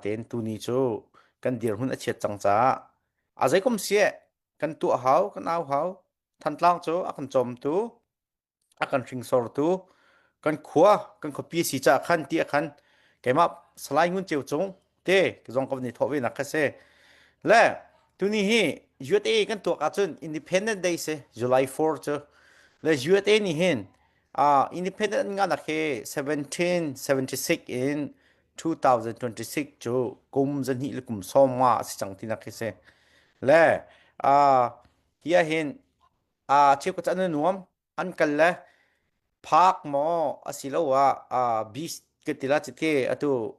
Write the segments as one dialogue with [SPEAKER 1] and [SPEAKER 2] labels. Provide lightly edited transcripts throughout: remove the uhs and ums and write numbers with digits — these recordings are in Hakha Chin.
[SPEAKER 1] Tein tuni cu kan dirhmun a chiat cang caah a zeikom sieh kan tuah hau, kan au hau. Thantlang cu a kan cawmtu, a kan hringsortu, kan khua, kan khuapi si caah khan ti ah khan keimah Salai Ngun Ceu Cung te zong ka van i thawh ve nak kha si. Le tuni hi USA kan tuak ahcun Independent Day si July 4 cu. Le USA nih hin uh, independent an ngahnak hi 1776 in 2026 cu kum zahnih le kum sawm nga a si cang tinak khi si. Le uh, hi ah hin uh, cheukhat an nuam an kal le park maw asiloah uh, beach ka ti la cite atu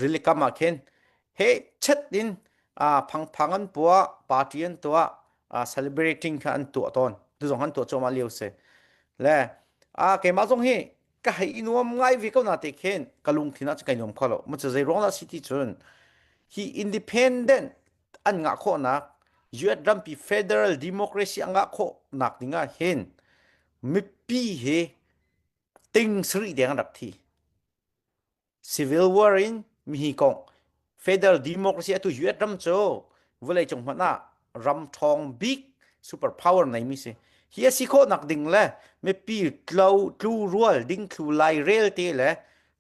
[SPEAKER 1] rili kam ah khin he chet in uh, phangphang an puah party an tuah uh, celebrating kha an tuah tawn tu zong an tuah cuahmah lio si le uh, keimah zong hi ka hei i nuam ngai ve ko na te khin ka lungthin ah cun kai nuam kho lo mu cu zei ruang dah si ti cun hi independent an ngah khawhnak US rampi federal democracy a ngah khawhnak ding ah hin mipi hi ting sarih deng an rak thi Civil War in mihi kong federal democracy atu US ram cu vawleicung hmanh ah ram ṭhawng bik super power neimi si. Hi a si khawhnak ding le mipi tlo tlu rual ding thlu lai rel te le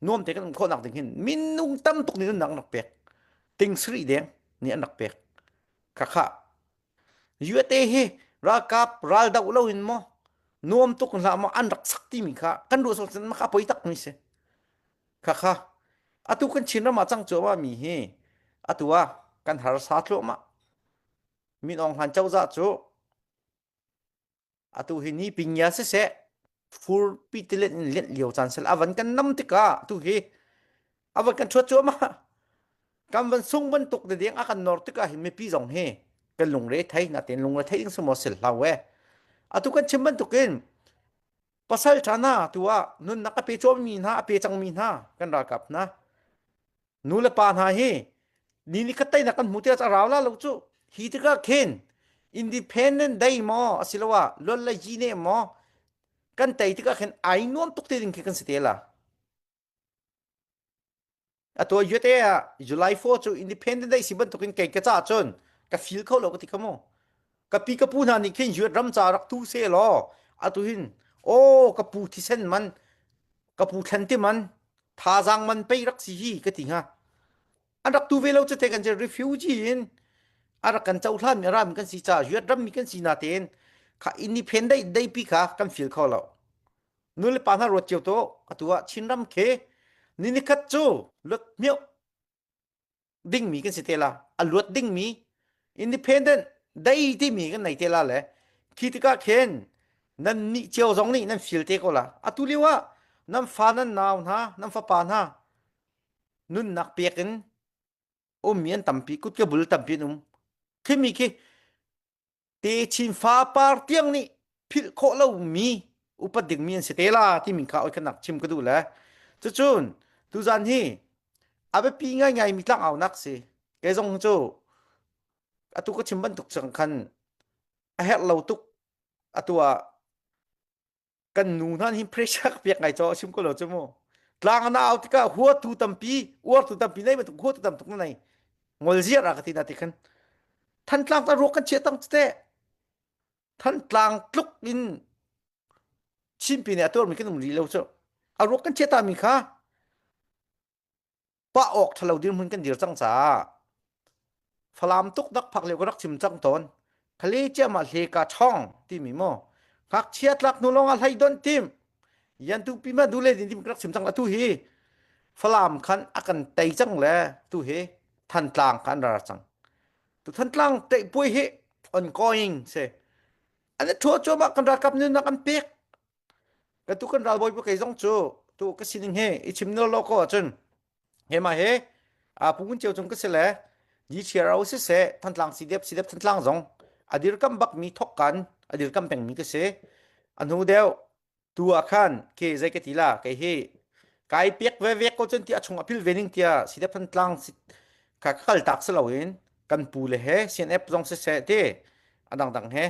[SPEAKER 1] nuam te kan um khawhnak ding hin minung tam tuk nih nunnak an rak pek. Ting sarih deng nih an rak pek. Khakha USA hi ralkap ral doh lo in maw nuam tuk hlah maw an rak sak timi kha kan ruah sawh cun maka poi tak mi si. Khakha atu kan Chin ram ah cang cuahmah mi hi atu ah kan harsa thluahmah. Min Aung Hlaing cozah cu atu hi ni pingya siseh furpi tilet in lianh lio caan sel avan kan nam tikah tu hi avan kan chuat cuahmah kan van sung bantuk de ding a kan nor tikah hi mipi zong hi kan lungre thei na ten lungre thei ding sumo sil hlau e atu kan chim bantukin pasal tha na tu ah nunnak a pe mi hna a pe cang mi hna kan ralkap hna nu le pa hna hi ni ni khat teinak kan hmu tiah a rau la lo cu hi tikah khin independent day maw asiloah lol le yi ne maw kan tei tikah khin ai nuam tuk te ding khi kan si te la atu yute ah July 4 cu independent day si bantukin kei ka ca cun ka feel kho lo ka ti kha mu ka pi ka pu hna nih khin yuat ram ca rak tu se law atu hin o ka pu thisen man ka pu thlen ti man thazaang man pei rak si hi ka ti hnga an rak tu ve lo cu te kan je refugee in a rak kan cohlan mi ram kan si ca yuat ram mi kan si na tein kha independent dei dei pi kha kan feel kho lo nu le pa hna ruat cio to atu ah Chinram khe ni nikhat cu lut miau dingmi kan si te la a luat dingmi independent dei timi kan nei te la le khi tikah khin nan nih cio zong nih nan feel te ko la atu lio ah nan fa nan nau hna nan fapa hna nunnak pek in ummi an tampi kut ke bul tampi an um khimi khi Techin fapar tiang nih philh khawh lomi upat dingmi an si te la timi kha oi khanak chim ka duh le cucun tuzan hi a biapi ngaingai mi tlangaunak si kei zong cu atu ka chim bantuk cang khan a herh lo tuk atu ah kan nu hna hin pressure ka pek ngai cho chim ko lo chu mu tlang na au tikah huatu tampi uartu tampi nei bantuk huatu tam tuk na nei ngol ziar a ka ti na ti khan thantlang ta ruak kan chia tang te thantlang tluk in chinpi ne atur mi kan um ri lo chu a ruak kan chia ta mi kha pah awk ṭhalo dirhmun kan dir cang caah Falam tuk dak phak lio ka rak chim cang tawn. Khali ciamah hle ka ṭhawng timi maw ngakchia tlak hnu lawng ah hlei don tim yan tu pi ma du le din tim ka rak chim cang la tu hi Falam khan a kan tei cang le tu hi Thantlang khan ra cang tu Thantlang tei puai hi ongoing se an ṭhua cuahmah kan ralkap nunnak an pek Ka tu kan ralbawi pa kei zong cu tu ka sining he i chim nol lo ko ahcun hema he a pungun cio cung ka si le GCRO siseh Thantlang CDF CDF Thantlang zong a dirkam bak mi thok kan a dirkam peng mi ka si a hnu deuh tu ah khan ke zei ka ti la kei hi kai pek ve vek ko cun ti a chung a pil ve ning tia CDF Thantlang ka kal tak si loin kan pu le he CNF zong siseh ti a dangdang he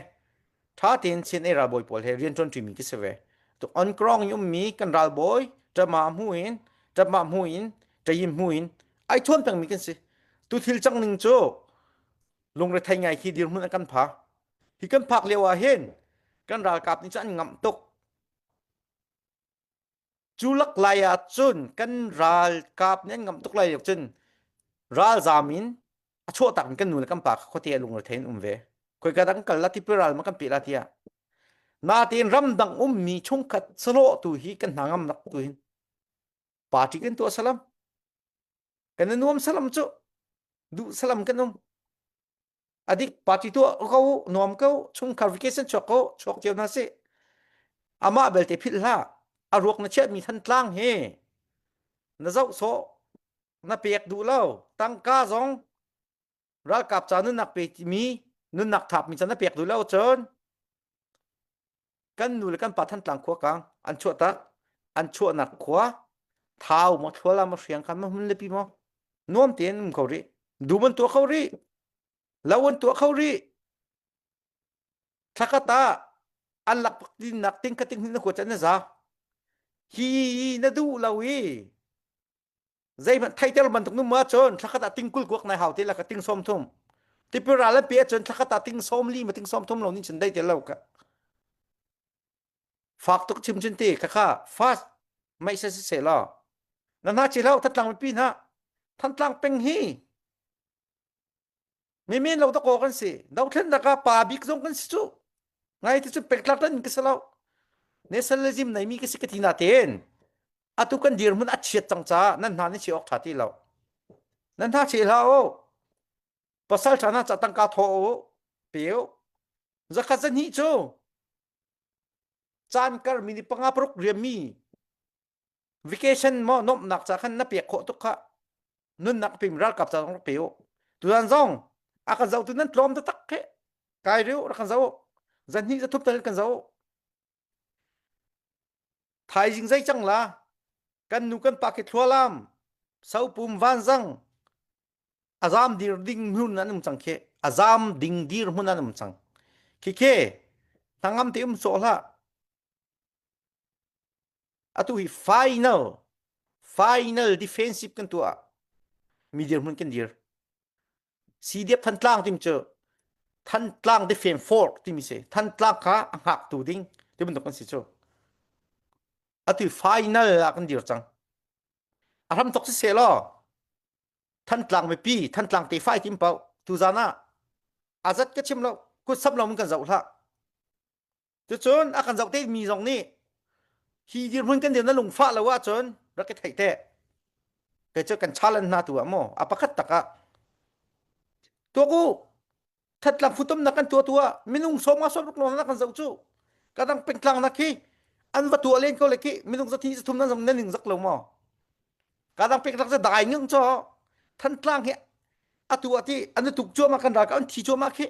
[SPEAKER 1] ṭha tein CNA ralbawi pawl he rian ṭuanṭimi ka si ve. Tu on krong i ummi kan ralbawi ṭama hmu in ṭama hmu in ṭayim hmu in Ai thuan pengmi kan si. Tu thil cang ning cu lungrethei ngai khi dirhmun an kan phak. Hi kan phak lio ah hin kan ralkap nih cun an ngamh tuk. Cu lak lai ah cun kan ralkap nih an ngamh tuk lai cun ralzam in a chuahtak in kan nu le kan pa kha khuate ah lungrethei in um ve. Khoika dang kal la tipil ral ma kan pe la tiah. Natein ramdang ummi chungkhat sahlawh tu hi kan hna ngam nak tu hin party kan tuah salam. Kan i nuam salam cu duh salam kan um. Adik party tuah ko nuam ko chungkhar vacation chuak ko chuak cio hna sih. Amah belte philh hlah. A ruak na chiahmi Thantlang hi na zoh sawh na pek duh lo tangka zong ralkap ca nunnak pe timi nunnak thapmi ca na pek duh lo cun kan nu le kan pa Thantlang khua kang an chuah tak an chuahnak khua thau maw thluala maw hriang khan maw hmun le pi maw nuam tein um kho rih dum an tuah kho rih lo an tuah kho rih thlakhat ah an lak nak ting kha ting na khua chan na za hi na duh lo i zeihmanh theiter bantuk nu ma cun thlakhat ah tingkul kuak nai hau te la ka ting som thum tipil ral an pe cun thlakhat ah ting som li ma ting som thum lo nin cun dai te lo ka fak tuk chim cun ti kha kha fast mai se se lo na na chi lo thatlang pi na thantlang peng hi Mi men lo dakaw kan si. Dothlennak ah pa bik zong kan si cu. Ngai ti cu pektlak tan ka si lo. Nationalism nei mi ka si ka ti na tein. Atu kan dirhmun a chiat cang caah nan hna nan chi awk tha ti lo. Nan hna chi hlah u. Pasal tha na ca tangka thaw u. Pe u. Zakhat zahnih cu caan kar mi ni panga paruk riam mi vacation maw nomhnak ca khan na pek khawh tuk kha nunnak pim ralkap ca zong rak pe u tutan zong a kan zohtu nan tlawm taktak he kai riu rak kan zoh zanhnih zathup tal kan zoh thaizing zei cang la kan nu kan pa khi thlualam sopum vanzang azam dir ding hmun an um cang khi azam ding dir hmun an um cang khi khi hnangam te um sawh hlah Atu hi final final defensive kan tuah. Mi dirhmun kan dir. CDF Thantlang tim cu Thantlang defense force timi si. Thantlang kha a hngaktu ding ti bantuk kan si cu. Atu final ah kan dir cang. A hram tok si seh law Thantlang mipi Thantlang tefa i tim paoh tuzan ah azat ka chim lo kut sam lo in kan zoh hlah. Cucun a kan zoh te mi zong nih hi dirhmun kan dir na lungfah lo ahcun rak i theih te. Kei cu kan challenge hna tu ah maw a pakhat tak ah tuak u thatlang futumnak kan tuah tu ah minung sawm nga sawm ruk lawng na kan zoh cu kadang pengtlang nak khi an va tuah len ko le khi minung zathi zathum nan zong nan ning zak lo maw kadang pengtlang cu dai ngung cho thantlang hi atu ati an tuk cuahmah kan ralkap an thi cuahmah khi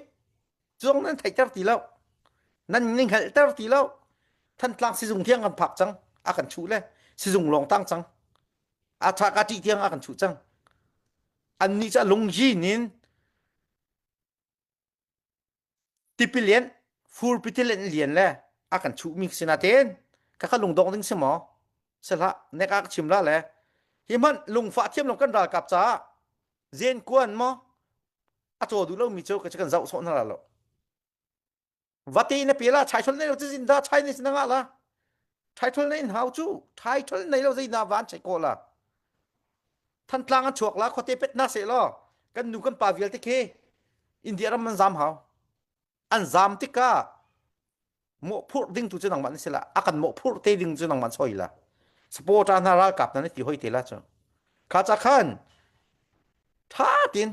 [SPEAKER 1] Cuang nan theihter ti lo. Nan ni hngalhter ti lo. Thantlang sizung tiang kan phak cang. A kan chuh le sizung lawng tang cang. A tha ka ṭih tiang a kan chuh cang. Annih cu a lungyin in tipilian furpi tilen lian le a kan chuhmi sinaten ka ka lungdong ding si maw? Si hlah, nek a ka chim la le hi hmanh lungfah thiam lo kan ralkap caah zen kuan maw a caw duh lomi cu kan zoh sawh hna lo vate na pe la chai thol nei lo cizin da chai nei na ngah la chai thol nei in hau cu chai thol nei lo zei na van chai ko la thantlang an chuak la khote pet na se lo kan nu kan pa vialte khi India ram an zam hau an zam tikah mawhphurh ding tu cu nangmah na si la a kan mawhphurh te ding cu nangmah soi la supporter hna ralkap hna na ti hoi te la cu kha cha khan tha tin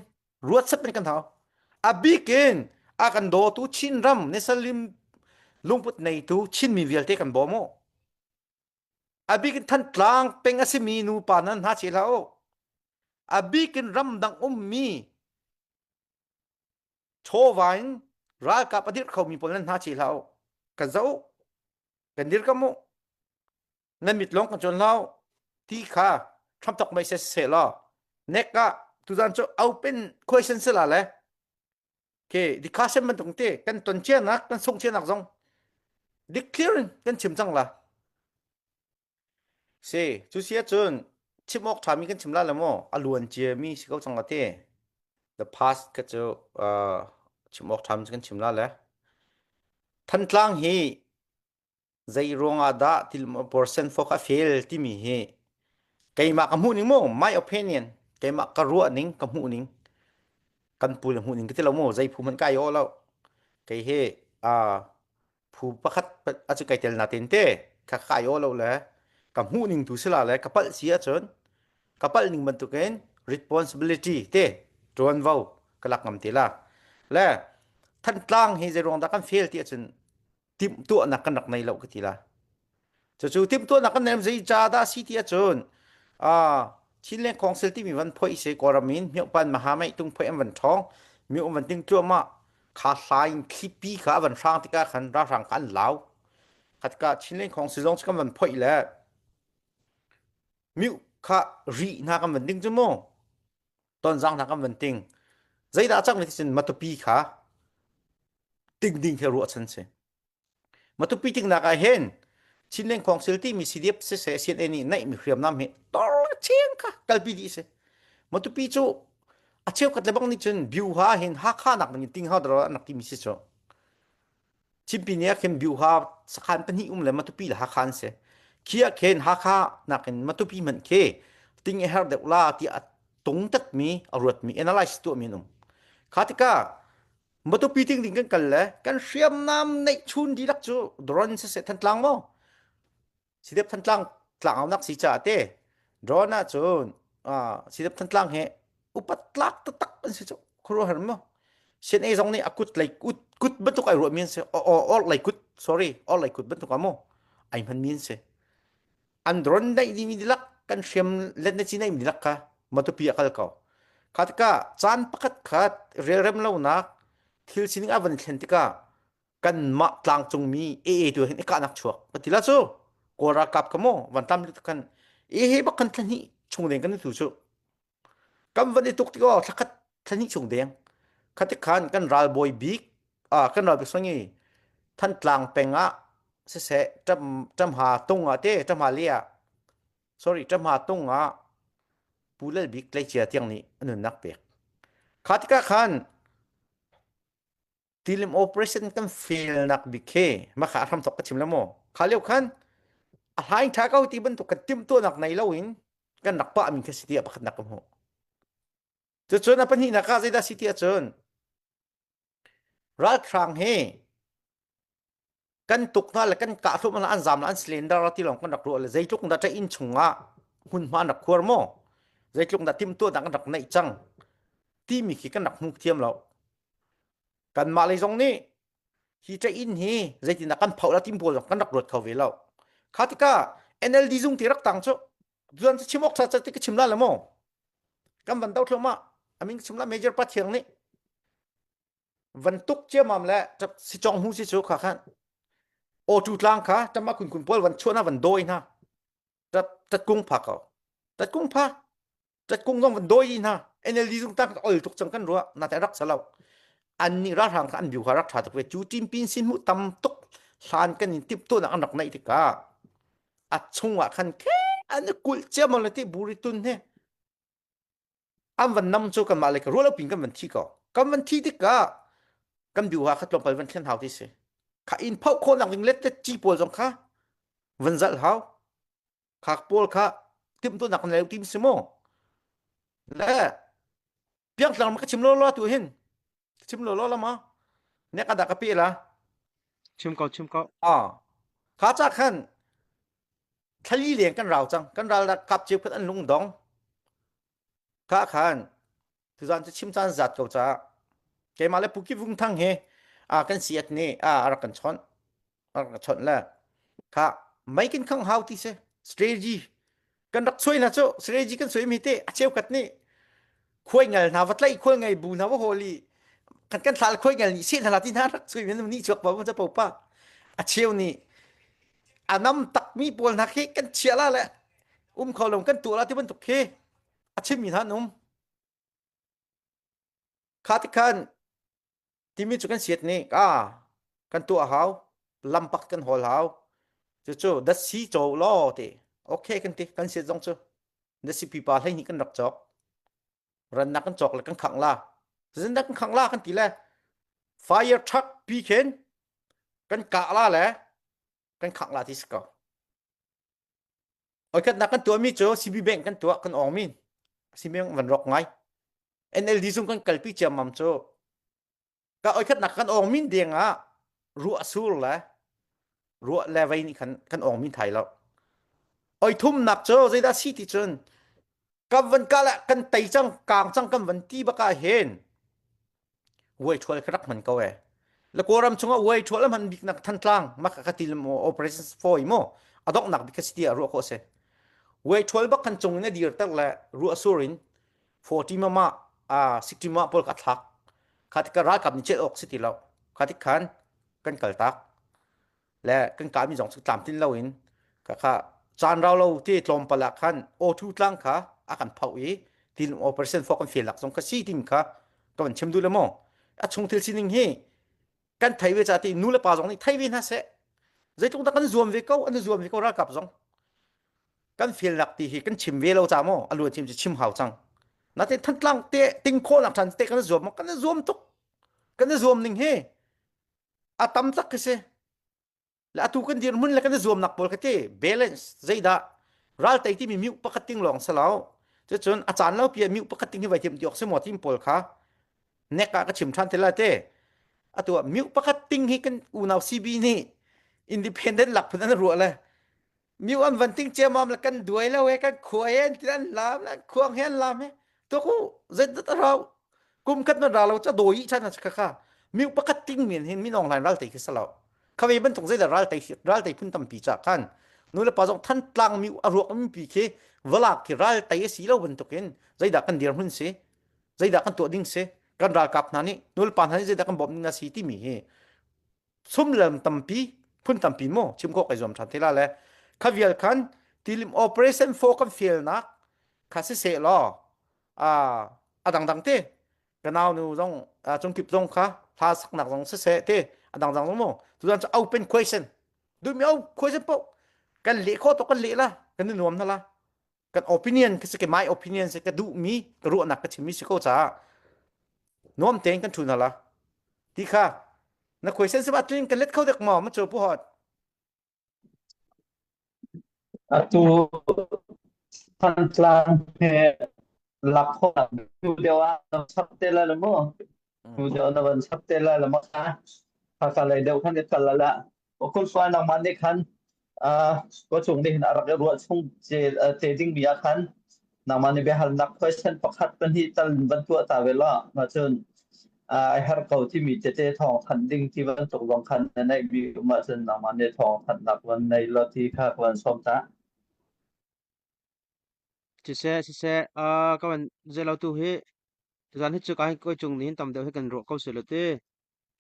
[SPEAKER 1] ruat sep in kan hau a bik in a kan dawtu Chin ram Nesalim lungput neitu Chin mi vialte kan bawm u a bik in Thantlang peng a simi nu pa nan hna che hlah u a bik in ramdang ummi chawva in ralkap a dirh khomi pawl nan hna chi hlah u kan zoh u kan dirkam u nan mit lawng kan cawn hlah u ti kha Trump tok mei se se law nek ah tuzan cu open question se la le ke discussion bantuk te kan ton chianak kan sung chianak zong dik clear in kan chim cang la si cu si ahcun. Chim awk ṭhami kan chim la le maw? A luan ciami si ko cang la te. The past ka cu uh, chim awk ṭhami kan chim la le. Thantlang hi zei ruangah dah til percent fok a fail timi hi keimah ka hmuh ning mu my opinion keimah ka ruah ning ka hmuh ning kan pu le hmuh ning ka ti lo mu zei phu hmanh kai aw lo kei hi uh, phu pakhat a cu kai tel na ten te ka kai aw lo le ka hmuh ning tu sila le ka palh si ahcun ka palh ning bantukin responsibility te ṭuanvo ka lak ngam te la le Thantlang hi zei ruang dah kan fail ti ahcun timhtuahnak kan rak nei lo ka ti la cucu timhtuahnak kan nei zei ca dah si ti ahcun Chinland Council timi van phoih si Kawlram in Myopan Mahamai tung phoih an van ṭhawng mi um van ting tluahmah kha hla in thlipi kha a van hrang tikah khan ralhrang kha an lau khatka Chinland Council zong cu kan van phoih le miu kha ri hna kan van ding cu mu tonzang hna kan van ting zeidah cang ni cun Matupi kha ting ding khi ruahchan si Matupi tingnak ah hin Chinland Council timi CDF siseh CNA nih naihmi hriamnam hi tor chiang kha kalpi dih si. Matupi cu a cheukhat le bang nih cun Byuha hin Hakha nak ding in ting hau dara an rak timi si cu. Chinpi ni ah khin Byuha sakhan pahnih um le Matupi le Hakha an si. Khi ah khin Hakha nakin Matupi hmanh khi ting a herh deuh la ti a tung tatmi a ruatmi analyze tuahmi an um. Kha tikah Matupi ting ding kan kal le kan hriamnam neih chun dihlak cu drone siseh Thantlang maw Sidep Thantlang tlangaunak si caah te drone ah cun Sidep Thantlang he upat tlak taktak an si cu khuaruahhar maw CNA zong nih a kut lei kut kut bantuk ai ruahmi an si or lei kut sorry or lei kut bantuk ah maw ai hmanmi an si an drone neih dimi dilak kan hriam let na ci neih dilak kha Matupi a kal ko kha tikah caan pakhat khat relrem lonak thil sining a van thlen tikah kanmah tlangcungmi AA tu hin ikahnak chuak ka ti la cu kawl ralkap ka maw van tam kan e he bak kan thlahnih chung deng kan tu cu Kan van i tuk tikah thlakhat thlahnih chung deng. Khatik khan kan ralbawi bik ah kan ralbik sangi Thantlang peng ah siseh ṭam ṭamha tung ah te ṭamha le ah sorry ṭamha tung ah Pu Lal Bik tleicia tiang nih a nunnak pek. Kha tikah khan tilim operation kan fail nak bik khi maka a hramthok ka chim la maw kha lio khan a hlaing ṭha ko ti bantuk kan timhtuahnak nei lo in kan rak pah mi kha si tiah pakhatnak ka hmuh cucun a pahnihnak ah zeidah si tiah cun ralhrang hi kan tuk hna le kan kah thluahmah hna an zam an cylinder ti lawng kan rak ruah le zeitluk dah inn chungah hmunhma an rak khuar maw zeitluk dah timhtuahnak an rak neih cang timi khi kan rak hmu thiam lo kanmah lei zong nih hi inn hi zeitindah kan phoh la tim pawl zong kan rak ruat kho ve lo kha tikah NLD zung ti rak tang cu zuan cu chim awk tha ti ka chim la le maw kan van do thluahmah amin chim la major pa thiang nih van tuk ciamam le si chong hu si cu kha khan auto tlang kha tama kun kun pawl van chuah na van dawi hna tat tat kung pha ko tat kung pha tat kung zong van dawi hna NLD zung tang ol tuk cang kan ruah na te rak salo an nih ralhrang kha an biu kha rak tha tuk ve cu team pin sin mu tam tuk hlan kan in tip tu nak an rak naih tikah a chungah khan ke an kulh ciamam le ti buri tun he an van nam cu kanmah le ka ruah lo pin kan van thi ko kan van thi tikah kan biu ha kha tlawmpal van thlen hau ti si kha in phoh khawh nak ding let let ci pawl zong kha van zalh hau kha pawl kha timhtuahnak kan leu tim si mu le piangtlang ma ka chim lo lo tu hin chim lo lo la ma ne ka da ka pe la
[SPEAKER 2] Chim ko chim ko.
[SPEAKER 1] ah kha cha khan thlali leng kan rau cang kan ral kap ceu khat an lung dong kha khan tuzan cu chim caan zat ko ca keimah le Puki Vung Thang he a kan siat nih a rak kan chawnh a rak kan chawnh le kha mei kin khang hau ti si strategy kan rak suai na cu strategy kan suai mi te a cheukhat nih khuai ngal hna va tlaih khuai ngai bu hna va holi kan kan thlal khuai ngal nih se hna ti hna rak suai mi ni chuak pa cha po pa a cheu nih a nam takmi pawl hna khi kan chia la le um kho lo kan tuah la ti bantuk khi a chimmi hna an um kha ti khan timi cu kan siat nih ka kan tuah hau lampak kan hawl hau cucu dat si cho law ti okay kan ti kan siat zong cu. Na sipi pa 12 kan rak cawk. Rannak kan cawk le kan khangh la. Zindak kan khangh la kan ti le fire truck pi khin kan kah la le kan khangh la ti si ko. Oikhatnak kan tuahmi cu CB Bank kan tuah kan ong min. CB Bank van rok ngai. NLD zung kan kalpi ciammam cu ka oikhatnak kan ong min deng ah ruah sur le ruah le vei nih khan kan ong min thai lo. Oi thumnak cu zeidah si ti cun kan van ka le kan tei cang kang cang kan van ti baka hin Uai ṭhual ka rak hman ko ee. Le Kawlram chungah uai ṭhual a hman biknak Thantlang maka ka til maw Operation Foi maw a donghnak bik kha si tiah ruah khawh a si. Uai ṭhual bak khan cung in a dirter le ruah sur in 40 mama a 60 mama pawl ka thlak. Kha tikah ralkap nih celh awk si ti lo. Kha tik khan kan kal tak. Le kan kahmi zong cu tlamtlin loin kha kha caan rau lo te tlawmpal ah khan O2 tlang kha a kan phoh i til operation for kan fail lak zong kha si tim kha ka van chim duh le maw a chung thil sining hi kan thei ve ca ti nu le pa zong nih thei ve hna seh zeitluk dah kan zuam ve ko an zuam ve ko ralkap zong kan fail nak ti hi kan chim ve lo ca maw a luan chim chim hau cang natin thantlang te ting khawh nak than te kan zuam kan zuam tuk kan zuam ning hi a tam tak khi si le atu kan dirhmun le kan i zuamnak pawl kha ti balance zeidah ral tei timi miu pakhat ting lawng si lo cucun a caan lo pi ah miu pakhat ting hi vai thiam ti awk si maw tim pawl kha nek ah ka chim than te la te atu ah miu pakhat ting hi kan unau CB nih independent lak phun an ruah le Miu an van ting ciamam le kan duai lo he kan khuai he ti an lam le khuang he an lam he to ku zeidat a rau kum khat na ra lo cha doi chan kha kha miu pakhat ting men hin min online ral te khi salo khave bantuk zei ral te ral te phun tampi cha khan nu le pa zong than tlang miu a ruak mi pi khi valak khi ral te si lo bantukin zeidah kan dir hun si zeidah kan tuah ding si kan ralkap hna nih nu le pa hna nih zeidah kan bawmh ding na si timi hi sumlam tampi phun tampi mu chim khawh kai zuam ṭhan te la le kha vial khan tilim operation fo kan fialnak kha si seh law a a dangdang te ka nau nu zong cungkip zong kha hla saknak zong si seh te a dangdang zong mu tuzan cu open question duhmi o question po kan leh kho to kan leh la kan i nuam na la kan opinion ka si ke my opinion si ka duhmi ka ruahnak ka chimmi si ko caah nuam tein kan ṭhu hna la ti kha na question sim atlin kan let kho dek maw ma chu pu hot
[SPEAKER 3] Atu Thantlang he lak khawh tu deuh ah chap te la le mu. Tu deuh na van chap te la le ma kha kha lei deuh khan i kal la Kulfa nangmah nih khan ka cung nih hin a rak i ruah chung te dingmi ah khan nangmah nih biahalnak question pakhat pahnih tal van tuah ta ve law cun ai har ko timi tete thawng thanh ding ti bantuk zong khan na neihmi um ahcun nangmah nih thawng thanhnak van nei law ti kha ka van sawm ta.
[SPEAKER 2] Siseh, siseh, uh, ka van zeilo tu hi tuzan hi cu ka koi cung nih hin tam deuh hi kan ruah ko seh law ti.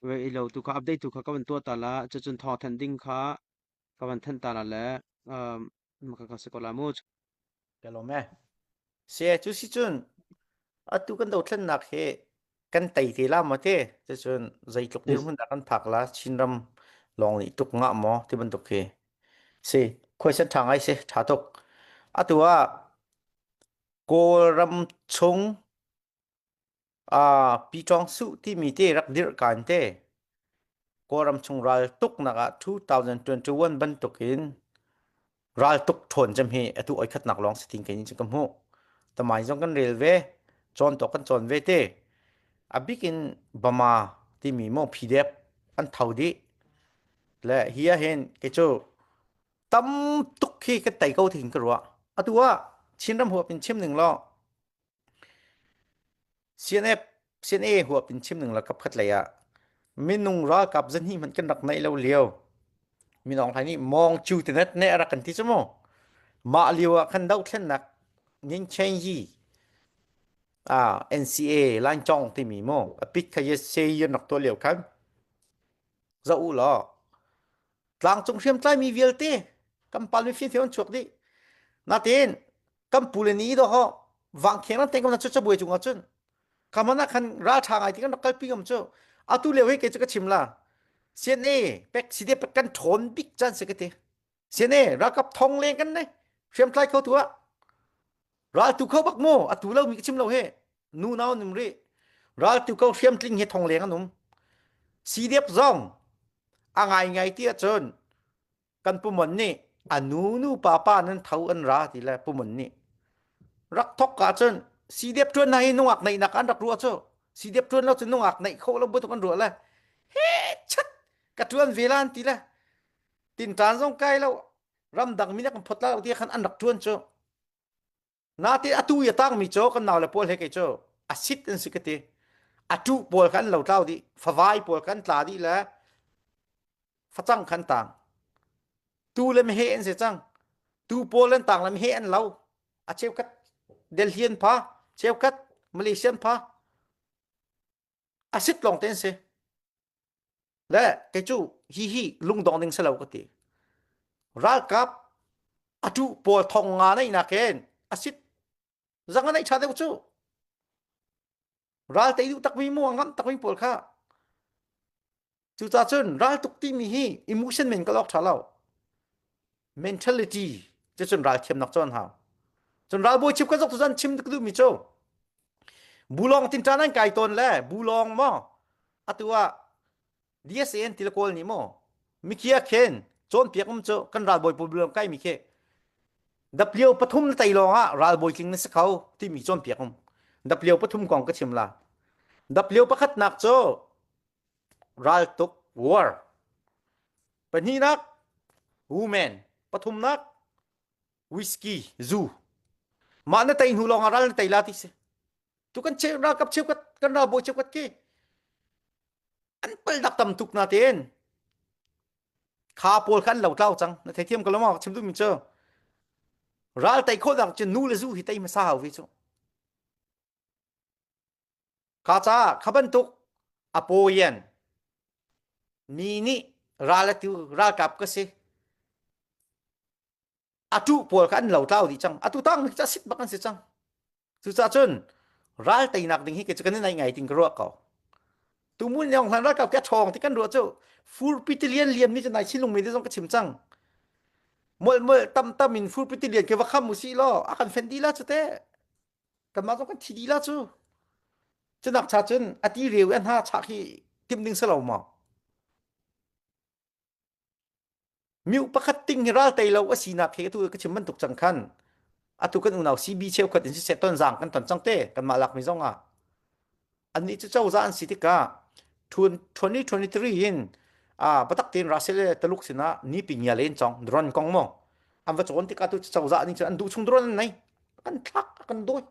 [SPEAKER 2] Ve i lo tu kha update tu kha ka van tuah ta la cucun thawng thanh ding kha ka van thanh ta la le um maka ka se ko la mu.
[SPEAKER 1] Ka lawm e. Se cu si cun atu kan dothlennak hi kan tei te la maw te cucun zeitluk dirhmun dah kan phak la Chinram lawng nih tuk ngah maw ti bantuk khi si khuaisan ṭha ngai si ṭha tuk atu ah Kawlram chung Pi Suh timi te rak dirh kaan te Kawlram chung ral tuknak ah 2021 bantukin raltuk ṭhawn cem hi atu oi khatnak lawng si tin kei cun ka hmuh. Tamai zong kan rel ve, cawn tawk kan cawn ve te. A bik in Bama timi maw PDF an tho dih. Le hi ah hin kei cu tam tuk khi kan tei ko thin ka ruah. Atu ah Chinram huap in chim ning law CNF, CNA huap in chim ning la kapkhat lei ah minung ralkap zahnih hmanh kan rak neih lo lio minong hlai nih mong chu te net ne rak kan ti cu mu mah lio ah khan dothlennak ning chen yi ah NCA Lain Chong timi mu a pit kha ye se yin rak to lio khan za u law tlangcung hriamtlaimi vialte kan palmi fimfiam an chuak dih natin kan pu le ni do ho vangkheng ran teng ko na chu chabuai cung ah cun kamana khan ral tha ngai ti kan rak kalpi ngam cu atu leo hi ke chu ka chim la CNA pek side pek kan ṭhawn bik chan se ka ti CNA ralkap thong leng kan nei hriamtlai kho tu ah. Ral tu kho bak mu atu lo mi ka chim lo he nu nau nim ri ral tu ko hriam tling he thong leng an um CDF zong a ngai ngai ti ahcun kan pumon nih a nu nu pa pa nan tho an ra ti le pumon nih rak thok ka cun CDF tuan na hi nungak neih nak an rak ruah cu CDF tuan lo cu nungak neih kho lo bu an ruah le he chat ka tuan ve lan ti le tintan zong kai lo ramdang mi kan phot la lo ti khan an rak tuan cu Nate atu i a tangmi cu kan naule pawl he kei cu a sit an si ka ti. A ṭuh pawl kha an lotlau dih, favai pawl kha an tla dih le facang kha an tang. Tu le meheh an si cang. Tu pawl an tang le meheh an lo. A cheukhat Delhi an pha, cheukhat Malaysia an pha. A sit lawng te an si. Le kei cu hi hi lungdong ding si lo ka ti. Ralkap a ṭuh pawl thong nga neih nakin a sit zang a neih ṭha deuh cu. Ral tei duh takmi mu a ngamh takmi pawl kha. Cucaah cun ral tuk timi hi emotion men ka lawk ṭha lo. Mentality cu cun ral thiamnak cu an hau. Cun ralbawi chim ka zok tu zan chim ka duhmi cu bulong tinṭan an kai tawn le bulong maw atu ah DSA ti le kawl nih maw mikia khen cawnpiak um cu kan ralbawi pawl bulong kai mi khi W pathum na tei lawng ah ralbawi tling na si kho timi cawnpiak um W pathum kong ka chim la W pakhatnak cu raltuk war pahnihnak woman pathumnak whisky zu mah na tei hnu lawng ah ral na tei la ti si tu kan che ralkap cheukhat kan ralbawi cheukhat khi an palnak tam tuk na tein kha pawl kha an lo tlau cang na theithiam ko lo ma chim duhmi cu ral tei khawh nak cu nu le zu hi tei hmasa hau vi cu kha ca kha bantuk a pawian mi nih ral atu ralkap ka si a ṭuh pawl kha an lotlau dih cang atu tang ca sit bak an si cang cucaah cun ral teinak ding hi kei cu kan i naih ngai ting ka ruah ko tumun yong hlan ralkap ke ṭhawng ti kan ruah cu furpi tilian lian mi cu nai chinlung mi zong ka chim cang mol mol tam tam in furpi tilian ke va kham u si law a kan fen dih la cu te kanmah zong kan thi dih la cu cunak cha cun a ti reu an ha chak hi tim ding si lo maw Miu pakhat ting hi ral tei lo a sinak hi atu ka chim bantuk cang khan atu kan unau CB cheukhat in siseh tonzang kan ton cang te kanmah lakmi zong ah annih cu cozah an si tikah 2023 in a batak tein Russia le Taluk sinah ni pi ngia len cong drone kong mo an va cawn tikah tu cozah nih cun an duh chung drone an nei kan thlak kan dawi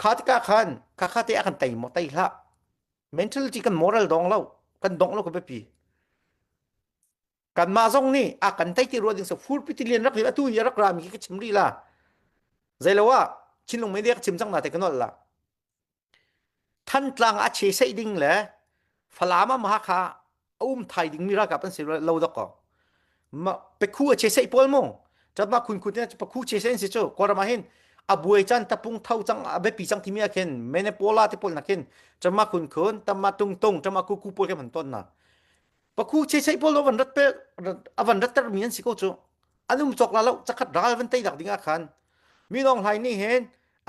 [SPEAKER 1] kha tikah khan kha kha te a kan tei mo tei hlah mentality kan moral dong lo kan dong lo ka biapi kanmah zong nih a kan tei ti ruah ding so furpi tilian rak atu hi rak rami khi ka chim rih la zeilo ah chinlung media ka chim cang na te ka nol la Thantlang a che sei ding le Falam ah Hakha a um thai ding mi ralkap an si lo dok ko ma pekhu a che sei pawl mu chatma khun khun te pakhu che sen si chu kawlram ah hin a buai chan tapung tho chang a biapi chang timi ah khin Menepola te pawl na khin chama khun khun tama tung tung chama ku ku pawl ke man ton na pakhu che sei pawl van rat pe avan rat ter mi an si ko chu anum chok la lo chakhat ral van tei dak ding ah khan mi nong hlai ni hen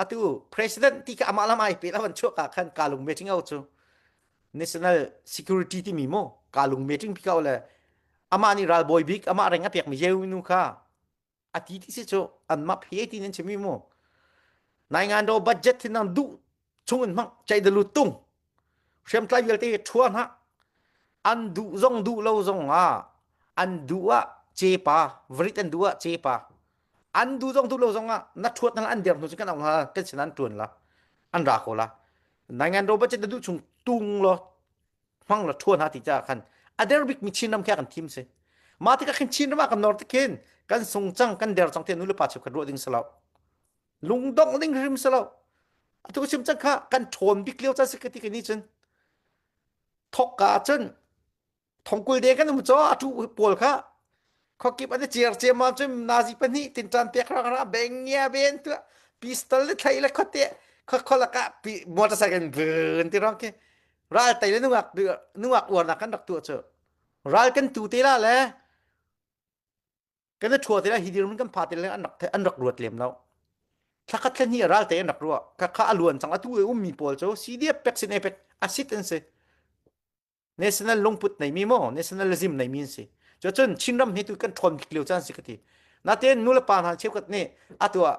[SPEAKER 1] atu president ti ka ama lam ai pe la van chuak ka khan kalung meeting au chu national security timi mo kalung meeting pi ka le amah nih ralbawi bik amah reng a pekmi Jehu nu kha a ti ti si cu anmah phe ti nan chimi mu nai ngan do budget thin nang duh chung in hmang chai da lut tung hriamtlai vialte thua hna an duh zong duh lo zong ah an duh ah cepa vrit an duh ah cepa an duh zong duh lo zong ah na thuat na an der hnu cu kan ong ha kan sin an tuan la an ra ko la nai ngan do budget na duh chung tung lo hmang la ṭhuan ha ti ca khan a der bik mi Chin ram kha kan thim si mah tikah khin Chin ram ah kan nor tikhin kan sung cang kan der cang te nu le pa cheu khat ruah ding si lo lungdongh ding hrim si lo atu chim cang kha kan ṭhawn bik lio caan si ka ti ka ni cun thok ka cun thongkul de kan um cho atu pawl kha khokip an ciar ciam cun nazi pahnih tinṭan pek rang ra bengia ben tu pistol le thlai le khote kho kholaka pi motorcycle bun ti rong ke ral tei le nungak nungak uarnak kan rak tuah cu ral kan tu te la le kan i thua te la hi dirhmun kan pha te le an rak an rak ruat lem lo. Thlakhat thla hnih ral te an rak ruah. Kha kha a luan cang atu i ummi pawl cu CDF pek sin pek asit an si. National lungput neimi maw nationalism neimi an si. Cucun Chinram hi tu kan ṭhawn bik lio caan si ka ti. Natein nu le pa hna cheukhat nih atu ah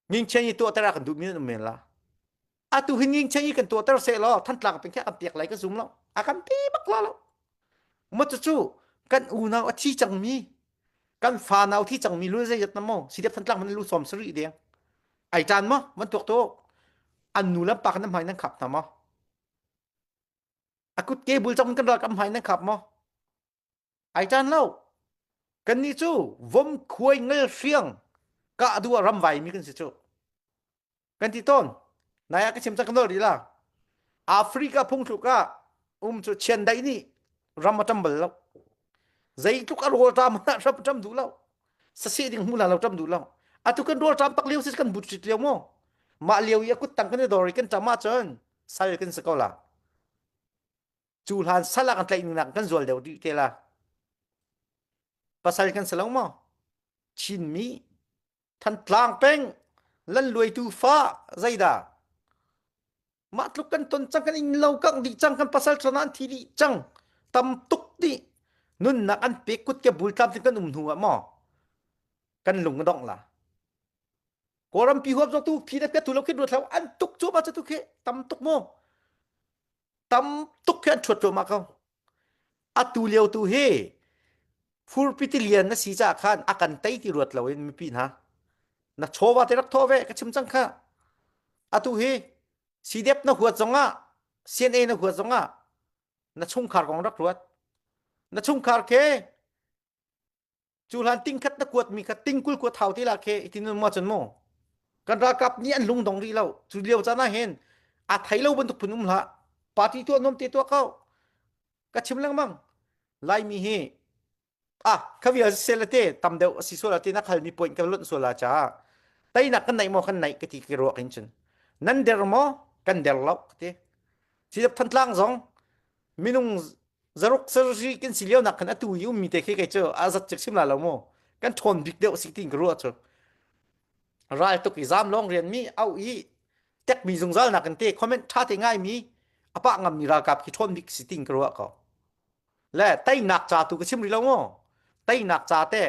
[SPEAKER 1] ngingchen i tuahter ah kan duhmi an um men la. Atu hi ngingchen i kan tuahter seh law Thantlang peng khi a kan pek lai ka zum lo. A kan pe bak la lo. Ma cucu kan unau a thi cangmi kan fa nau thi cangmi lu zeizat na maw CDF Thantlang man lu sawm sarih deng. Ai tan maw man tuak tu an nu le pa kan hmai nan khap hna maw? A kut ke bul cang kan ral kam hmai nan khap maw? Ai tan lo. Kannih cu vom khuai ngal hriang kah duh ah ram vai mi kan si cu. Kan ti tawn. Nai ah ka chim cang ka nawl rih la. Africa phungthluk ah um cu chiandeih nih ram a ṭam bal lo. Zeitluk a rawl ṭam ah ram a ṭam duh lo. Saseh ding hmu la lo ṭam duh lo. Atu kan rawl ṭam tak lio si kan but rit lio mu. Mah lio i a kut tang kan i dor i kan ṭam ahcun sal kan si ko la. Cu hlan sal ah kan tlaih ning nak kan zual deuh rih te la. Pasal kan si lo maw? Chinmi Thantlang peng lan luaitu fa zeidah? Mah tluk kan ton cang kan inn lo kang dih cang kan pasal ṭhan an thi dih cang tam tuk dih nunnak an pek kut ke bul tlam kan um hnu ah maw kan lung a dongh la Kawlram pi huap zong tu phi na pet tu lo khi ruat hlah an tuk cu ma tu khi tam tuk mu tam tuk khi an ṭhuat cuahmah ko atu lio tu hi furpi tilian na si caah khan a kan tei ti ruat loin mipi hna na chawva te rak thawh ve ka chim cang kha atu hi CDF na huat zongah CNA na huat zongah na chungkhar kong rak ruat na chungkhar ke Cu hlan tingkhat na kuatmi kha tingkul kuat hau ti la khi itin ma cun mu. Kan ralkap nih an lungdong rih lo. Cu lio caan ah hin a thei lo bantuk phun um hlah. Party tuah nuam te tuah ko. Ka chim lengmang. Laimi hi ah kha vial sel te tam deuh a si sual te na khalmi point ka lonh sual la cha. Teinak kan naih maw kan naih ka ti ki ruak in cun. Nan der maw kan der lo ka ti. Sidap Thantlang zong minung zaruk sarih kan si lio nak khan atu i ummi te khi kei cu a zat cik sim la lo mu kan ṭhawn bik deuh si tin ka ruah cu ral tuk i zam lawng rian mi au i tek mi zungzal nak in te comment ṭha te ngai mi a pah ngam mi ralkap khi ṭhawn bik si tin ka ruah ko le teinak ca tu ka chim rih lo mu teinak ca te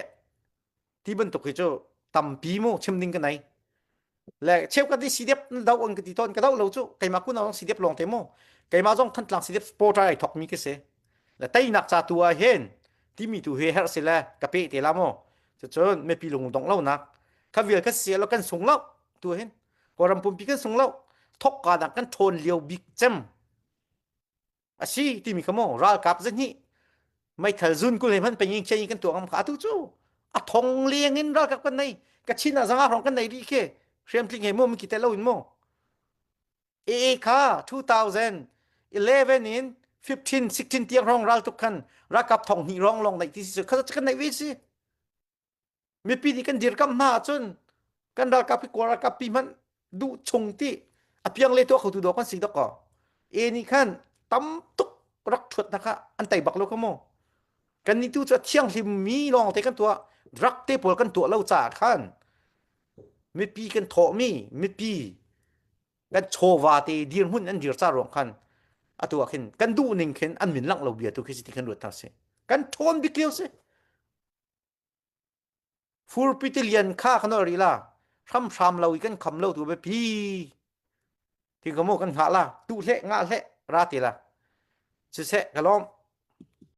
[SPEAKER 1] ti bantuk hi cu tampi mu chim ding ka nei le cheukhat nih CDF na do an ka ti tawn ka do lo cu keimah kun zong CDF lawng te mu keimah zong Thantlang CDF supporter ai thok mi ka si le teinak ca tu ah hin timi tu hi herh si le ka pe te la mu cucun mipi lung dong lo nak kha vial ka si lo kan sung lo tu hin kawlram pumpi kan sung lo thok ka nak kan ṭhawn lio bik cem a si timi kha maw ralkap zahnih meithal zun kul he hman pengin khian kan tuah ngam kha atu cu a thong leng in ralkap kan nei ka chin ah zanga hrawng kan nei rih khi hriamtling he mu mi ki tel lo in mu AA kha 2011 in 15 16 tiang hrawng ral tuk khan ralkap thong hnih rong long nei ti si kha kan nei ve si Mipi nih kan dirkamh hna ahcun kan ralkap hi Kawl ralkap pi hmanh duh chung ti a piang le tuah khotu dawh kan si dok ko. E nih khan tam tuk rak ṭhuat hna kha an tei bak lo kha mu. Kan nih tu cu a thianghlim mi lawng te kan tuah drug te pawl kan tuah lo caah khan mipi kan thawhmi mipi kan chawva te dirhmun an dir ca ruang khan atu ah khin kan duh ning khin an min langh lo bia tu khi si ti kan ruat hna si kan ṭhawn bik lio si Furpi tilian kha kan ol rih la. Hramhram lo i kan kham lo tu biapi. Ti ka mu kan hngah la. Tu hleh ngah hleh ra ti la. Siseh ka lawm.